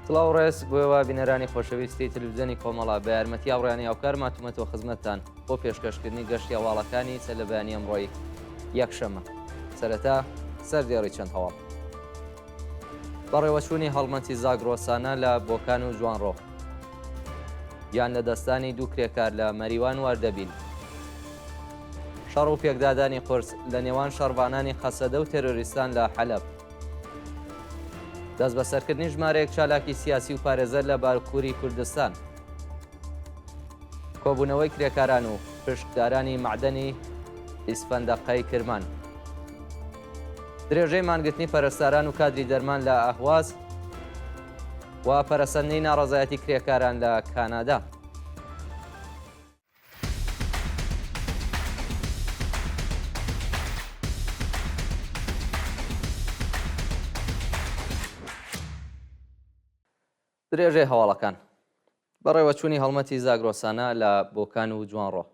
سڵاو و ڕێز بۆ ئێوە بینەرانی خۆشەویستی تەلەڤیزیۆنی کۆمەڵە، بە یارمەتی هاوڕێیانی هاوکار ماتومەتەوە خزمەتتان بۆ پێشکەشکردنی گەشتی هەواڵەکانی سەر لە بەیانی ئەمڕۆی یەکشەممە. سەرەتا سەردێڕی چەند هەواڵ. بەڕێوەچوونی هەڵمەتی زاگرۆسانە لە بۆکان و جوانڕۆ. گیان لەدەستدانی دوو کرێکار لە مەریوان و ئەردەبیل. شەڕ و پێکدادانی قورس لە نێوان شەڕڤانانی قەسەدە و تێرۆریستان لە حەلەب. دەستبەسەرکردنی ژمارەیەک چالاکی سیاسی و پارێزەر لە باکووری کوردستان. کۆبوونەوەی کرێکاران و پشکدارانی مەعدەنی ئیسفەندەقەی کرمان. درێژەی مانگرتنی پەرستاران و کادری دەرمان لە ئەهواز و پەرەسەندنی ناڕەزایەتی کرێکاران لە کانادا. درێژەی هەواڵەکان. بەڕێوەچوونی هەڵمەتی زاگرۆسانە لە بۆکان و جوانڕۆ.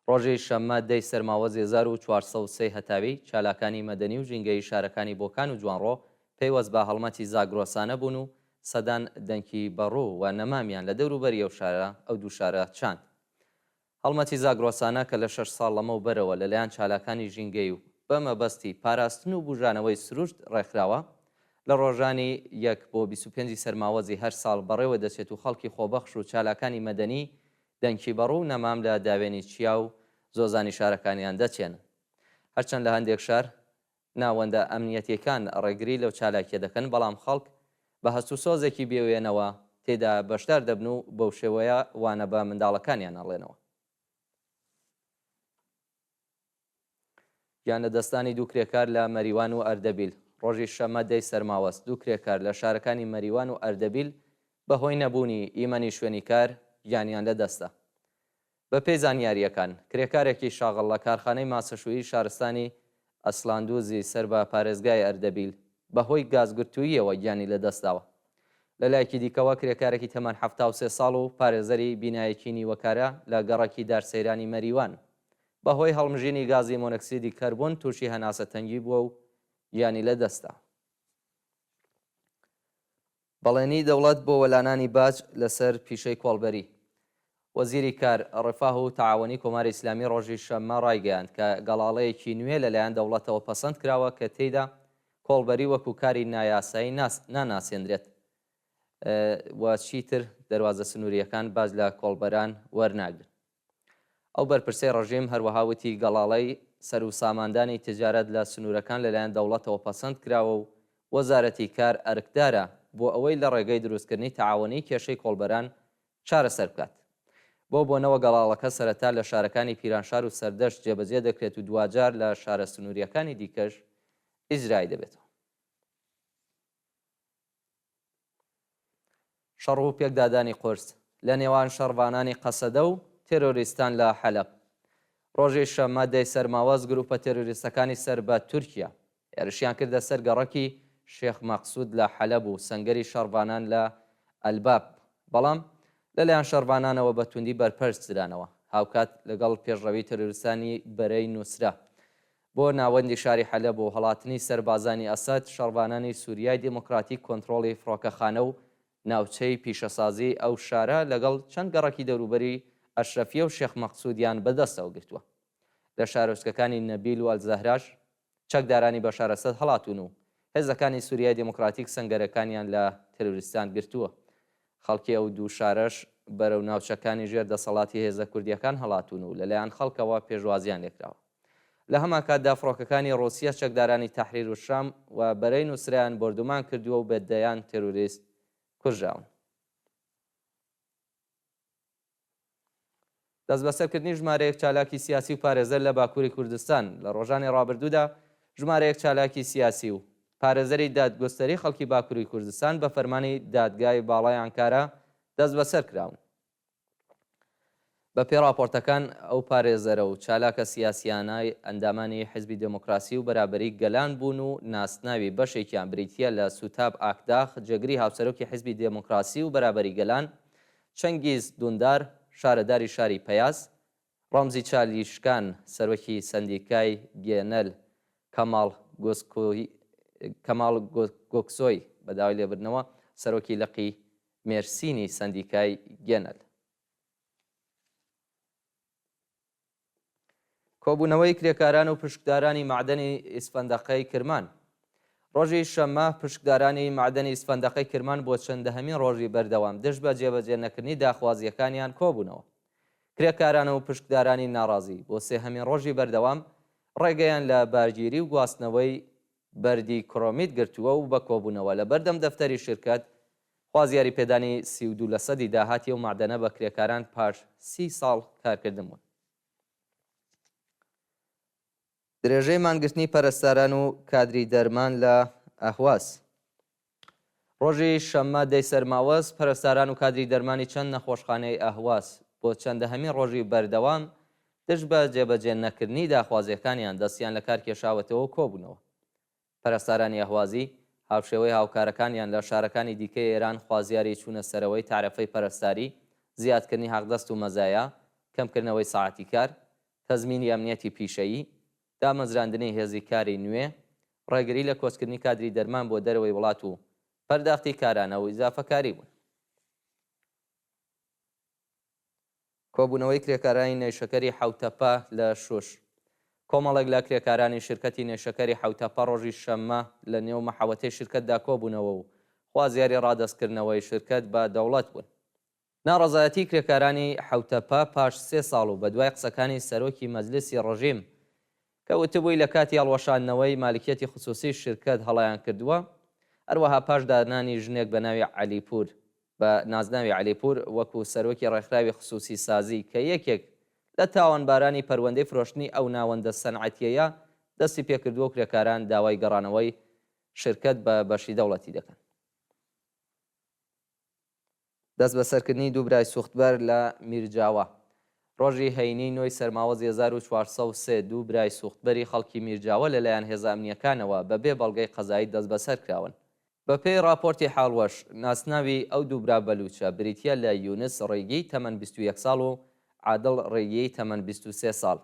ڕۆژی شەممە دە ی سەرماوەزی 1403 هەتاوی، چالاکانی مەدەنی و ژینگەیی شارەکانی بۆکان و جوانڕۆ پەیوەست بە هەڵمەتی زاگرۆسانە بوون و سەدان دەنکی بەڕوو و نەمامیان لە دەوروبەری ئەو شارە ئەو دوو شارە چاند. هەڵمەتی زاگرۆسانە کە لە شەش ساڵ لەمەوبەرەوە لەلایەن چالاکانی ژینگەیی و بە مەبەستی پاراستن و بوژانەوەی سروشت ڕێکخراوە، لە ڕۆژانی یەک بۆ 25 ی سەرماوەزی هەر ساڵ بەڕێوە دەچێت و خەڵکی خۆبەخش و چالاکانی مەدەنی دەنکی بەڕوو و نەمام لە داوێنی چیا و زۆزانی شارەکانیان دەچێنن. هەرچەند لە هەندێک شار ناوەندە ئەمنیەتیەکان ڕێگری لەو چالاکیە دەکەن، بەڵام خەڵک بە هەست و سۆزێکی بێوێنەوە تێیدا بەشدار دەبن و بەو شێوەیە وانە بە منداڵەکانیان ئەڵێنەوە. گیانلەدەستدانی دوو کرێکار لە مەریوان و ئەردەبیل ڕۆژی شەممە دەی سەرماوەز دوو کرێکار لە شارەکانی مەریوان و ئەردەبیل بەهۆی نەبوونی ئیمەنی شوێنی کار گیانیان لەدەستدا. بەپێی زانیارییەکان، کرێکارێکی شاغڵ لە کارخانەی ماسەشوویی شارستانی ئەسلاندوزی سەر بە پارێزگای ئەردەبیل، بەهۆی گازگرتووییەوە گیانی لەدەستداوە. لەلایەکی دیکەوە، کرێکارێکی تەمەن 73 ساڵ و پارێزەری بینایەکی نیوەکارە لە گەڕەکی دارسەیرانی مەریوان، بەهۆی هەڵمژینی گازی مۆنۆکسیدی کەربۆن تووشی هەناسەتەنگی بووە و گیانی لەدەستدا. بەڵێنیی دەوڵەت بۆ وەلانانی باج لەسەر پیشەی کۆڵبەری. وەزیری کار، ڕفاه و تەعاوەنی کۆماری ئیسلامی ڕۆژی شەممە ڕایگەیاند کە گەڵاڵەیەکی نوێ لەلایەن دەوڵەتەوە پەسەند کراوە کە تێیدا کۆڵبەری وەکوو کاری نایاسایی ناناسێندرێت و چیتر دەروازە سنوورییەکان باج لە کۆڵبەران وەرناگرن. ئەو بەرپرسەی ڕژیم هەروەها وتی، گەڵاڵەی سەروساماندانی تجارەت لە سنوورەکان لەلایەن دەوڵەتەوە پەسەند کراوە و وەزارەتی کار ئەرکدارە بۆ ئەوەی لە ڕێگەی دروستکردنی تەعاوەنی کێشەی کۆڵبەران چارەسەر بکات. بەو بۆنەوە گەڵاڵەکە سەرەتا لە شارەکانی پیرانشار و سەردەشت جێبەجێ دەکرێت و دواجار لە شارە سنوورییەکانی دیکەش ئیجرایی دەبێتەوە. شەڕ و پێکدادانی قورس لە نێوان شەڕڤانانی قەسەدە و تێرۆریستان لە حەلەب. ڕۆژی شەممە دەی سەرماوەز گروپە تێرۆریستەکانی سەر بە تورکیا هێرشیان کردە سەر گەڕەکی شێخ مەقسود لە حەلەب و سەنگەری شەڕڤانان لە ئەلباب، بەڵام لەلایەن شەڕڤانانەوە بە توندی بەرپەرچ درانەوە، هاوکات لەگەڵ پێشڕەوی تێرۆریستانی بەرەی نوسرە. بۆ ناوەندی شاری حەلەب و هەڵاتنی سەربازانی ئەسەد، شەڕڤانانی سوریای دیموکراتیک کۆنترۆڵی فڕۆکەخانە و ناوچەی پیشەسازیی ئەو شارە لەگەڵ چەند گەڕەکی دەوروبەری ئەشرەفیە و شێخ مەقسودیان بەدەستەوە گرتووە. لە شارۆچکەکانی نەبیل و ئەلزەهراش چەکدارانی بەشار ئەسەد هەڵاتوون و هێزەکانی سوریای دیموکراتیک سەنگەرەکانیان لە تێرۆریستان گرتووە. خەڵکی ئەو دوو شارەش بەرەو ناوچەکانی ژێر دەسەڵاتی هێزە کوردییەکان هەڵاتوون و لەلایەن خەڵکەوە پێشوازییان لێکراوە. لە هەمانکاتدا فڕۆکەکانی ڕووسیە چەکدارانی تەحریرولشام و بەرەی نوسرەیان بۆردومان کردووە و بە دەیان تێرۆریست کوژراون. دەستبەسەرکردنی ژمارەیەک چالاکی سیاسی و پارێزەر لە باکووری کوردستان لە ڕۆژانی ڕابردوودا ژمارەیەک چالاکی سیاسی و پارێزەری دادگوستەری خەڵکی باکووری کوردستان بە فەرمانی دادگای باڵای ئانکارا دەستبەسەر کراون. بە پێی ڕاپۆرتەکان ئەو پارێزەرە و چالاکە سیاسییانە ئەندامانی حیزبی دێموکراسی و بەرابەریی گەلان بوون و ناسناوی بەشێکیان بریتییە لە سوتاب ئاکداغ جێگری هاوسەرۆکی حیزبی دێموکراسی و بەرابەری گەلان، چەنگیز دوندار شارەداری شاری پەیاس، ڕەمزی چالیشکان سەرۆکی سەندیکای گێنەل، کەماڵ کەماڵ گۆکسۆی، بە داوای لێبردنەوە. سەرۆکی لقی مێرسینی سەندیکای گێنەل. کۆبوونەوەی کرێکاران و پشکدارانی مەعدەنی ئیسفەندەقەی کرمان ڕۆژی شەممە پشکدارانی مەعدەنی ئیسفەندەقەی کرمان بۆ چەندەهەمین ڕۆژی بەردەوام دژ بە جێبەجێ نەکردنی داخوازییەکانیان کۆبوونەوە. کرێکاران و پشکدارانی ناڕازی بۆ سێهەمین ڕۆژی بەردەوام ڕێگەیان لە بارگیری و گواستنەوەی بەردی کرۆمیت گرتووە و بە کۆبوونەوە لە بەردەم دەفتەری شیرکەت خوازیاری پێدانی 32 لەسەدی داهاتی ئەو مەعدەنە بە کرێکاران پاش سی ساڵ کارکردن بوون. درێژەی مانگرتنی پەرستاران و کادری دەرمان لە ئەهواز. ڕۆژی شەممە دەی سەرماوەز، پەرستاران و کادری دەرمانی چەند نەخۆشخانەی ئەهواز بۆ چەندەهەمین ڕۆژی بەردەوام دژ بە جێبەجێ نەکردنی داخوازییەکانیان دەستیان لە کار کێشاوەتەوە و کۆبوونەوە. پەرستارانی ئەهوازی، هاوشێوەی هاوکارەکانیان لە شارەکانی دیکەی ئێران خوازیاری چوونە سەرەوەی تەعرەفەی پەرستاری، زیادکردنی حەقدەست و مەزایا، کەمکردنەوەی سەعاتی کار، تەزمینی ئەمنیەتی پیشەیی، دامەزراندنی هێزی کاری نوێ، ڕێگری لە کۆچکردنی کادری دەرمان بۆ دەرەوەی وڵات و پەرداختی کارانە و ئیزافەکاری بوون. کۆبوونەوەی کرێکارانی نەیشەکەری حەوتەپە لە شوش کۆمەڵێک لە کرێکارانی شیرکەتی نەیشەکەری حەوتەپە ڕۆژی شەممە لە نێو مەحەوەتەی شیرکەتدا کۆبوونەوە و خوازیاری ڕادەستکردنەوەی شیرکەت بە دەوڵەت بوون. ناڕەزایەتیی کرێکارانی حەوتەپە پاش سێ ساڵ و بەدوای قسەکانی سەرۆکی مەجلسی ڕژیم کە وتبووی لە کاتی هەڵوەشاندنەوەی مالکیەتی خسووسیی شیرکەت هەڵەیان کردووە، هەروەها پاش دانانی ژنێک بە ناوی عەلیپوور بە نازناوی عەلیپوور وەکوو سەرۆکی ڕێکخراوی خسووسی سازی کە یەکێک لە تاوانبارانی پەروەندەی فرۆشتنی ئەو ناوەندە سەنعەتییەیە دەستی پێکردووە و کرێکاران داوای گەڕانەوەی شیرکەت بە بەشی دەوڵەتی دەکەن. دەستبەسەرکردنی دوو برای سوختبەر لە میرجاوە ڕۆژی هەینی نۆی سەرماوەزی 1403 دوو برای سوختبەری خەڵکی میرجاوە لەلایەن هێزە ئەمنییەکانەوە بەبێ بەڵگەی قەزایی دەستبەسەر کراون. بەپێی ڕاپۆرتی حاڵوەش، ناسناوی ئەو دوو برا بەلووچە بریتییە لە یونس ڕیگی تەمەن 21 ساڵ و عادڵ ڕیگی تەمەن 23 ساڵ.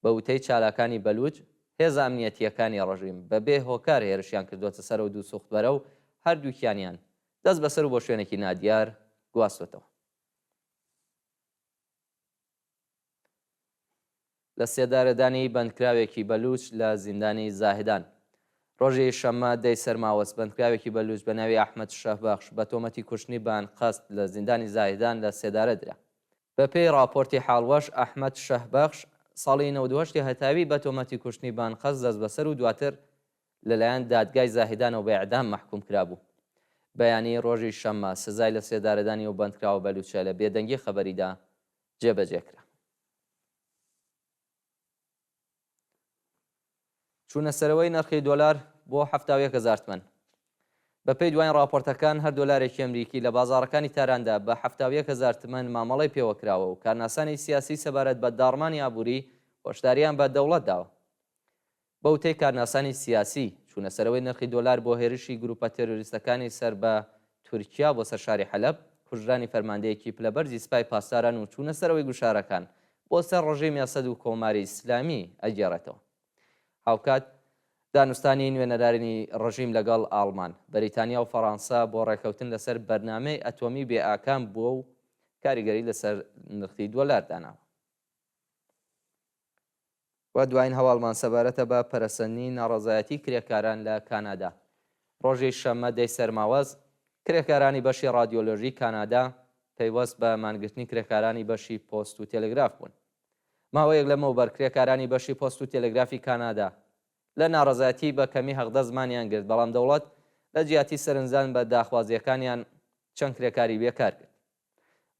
بە وتەی چالاکانی بەلووچ، هێزە ئەمنییەتییەکانی ڕژیم بەبێ هۆکار هێرشیان کردووەتە سەر ئەو دوو سوختبەرە و هەردووکیانیان دەست بەسەر و بۆ شوێنێکی نادیار گواستۆتەوە. لە سێدارەدانی بەندکراوێکی بەلووچ لە زیندانی زاهدان. ڕۆژی شەممە دەی سەرماوەز بەندکراوێکی بەلووچ بە ناوی ئەحمەد شەهبەخش بە تۆمەتی کوشتنی بە ئەنقەست لە زیندانی زاهدان لە سێدارە درا. بە پێی ڕاپۆرتی حاڵوەش، ئەحمەد شەهبەخش ساڵی 98 ی هەتاوی بە تۆمەتی کوشتنی بە ئەنقەست دەستبەسەر و دواتر لەلایەن دادگای زاهیدانەوە بە ئێعدام مەحکووم کرابوو. بەیانیی ڕۆژی شەممە سزای لەسێدارەدانی ئەو بەندکراوە بەلووچە لە بێدەنگی خەبەریدا جێبەجێ کرا. چوونەسەرەوەی نرخی دۆلار بۆ 71 هەزار تمەن. بەپێی دواین ڕاپۆرتەکان هەر دۆلارێکی ئەمریکی لە بازاڕەکانی تاراندا بە 71 هەزار تمەن مامەڵەی پێوە کراوە و کارناسانی سیاسی سەبارەت بە داڕمانی ئابووری هۆشدارییان بە دەوڵەت داوە. بە وتەی کارناسانی سیاسی، چوونەسەرەوەی نرخی دۆلار بۆ هێرشی گرووپە تێرۆریستەکانی سەر بە تورکیا بۆ سەر شاری حەلەب، کوژرانی فەرماندەیەکی پلەبەرزی سپای پاسداران و چوونەسەرەوەی گوشارەکان بۆ سەر ڕژیمی ئەسەد و کۆماری ئیسلامی ئەگێڕێتەوە. هاوکات دانوستانی نوێنەرانی ڕژیم لەگەڵ ئاڵمان، بەریتانیا و فەڕانسە بۆ ڕێکەوتن لەسەر بەرنامەی ئەتۆمی بێ ئاکام بووە و کاریگەری لەسەر نرخی دۆلار داناوە. و دوایین هەواڵمان سەبارەتە بە پەرەسەندنی ناڕەزایەتی کرێکاران لە کانادا. ڕۆژی شەممە دەی سەرماوەز، کرێکارانی بەشی ڕادیۆلۆژی کانادا پەیوەست بە مانگرتنی کرێکارانی بەشی پۆست و تێلگراف بوون. ماوەیەک لەمەوبەر کرێکارانی بەشی پۆست و تێلگرافی کانادا لە ناڕەزایەتی بە کەمی حەقدەست مانیان گرت، بەڵام دەوڵەت لە جیاتی سەرنجدان بە داخوازییەکانیان چەند کرێکاری بێکار کرد.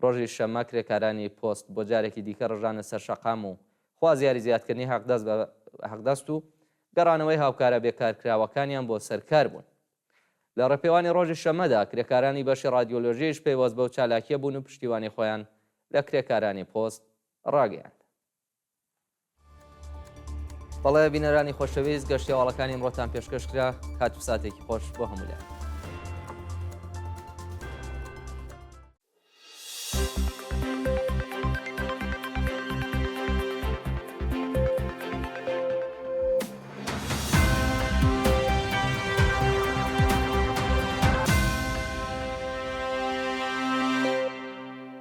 ڕۆژی شەممە کرێکارانی پۆست بۆ جارێکی دیکە ڕژانە سەر شەقام و خوازیاری زیادکردنی حەقدەست بە حەقدەست و گەڕانەوەی هاوکارە بێکارکراوەکانیان بۆ سەر کار بوون. لە ڕێپێوانی ڕۆژی شەممەدا کرێکارانی بەشی ڕادیۆلۆژیش پەیوەست بەو چالاکییە بوون و پشتیوانی خۆیان لە کرێکارانی پۆست ڕاگەیاند. بەڵێ بینەرانی خۆشەویست گەشتی هەواڵەکانی ئەمڕۆتان پێشکەش کرا کات و ساتێکی خۆش بۆ هەموو لایەک.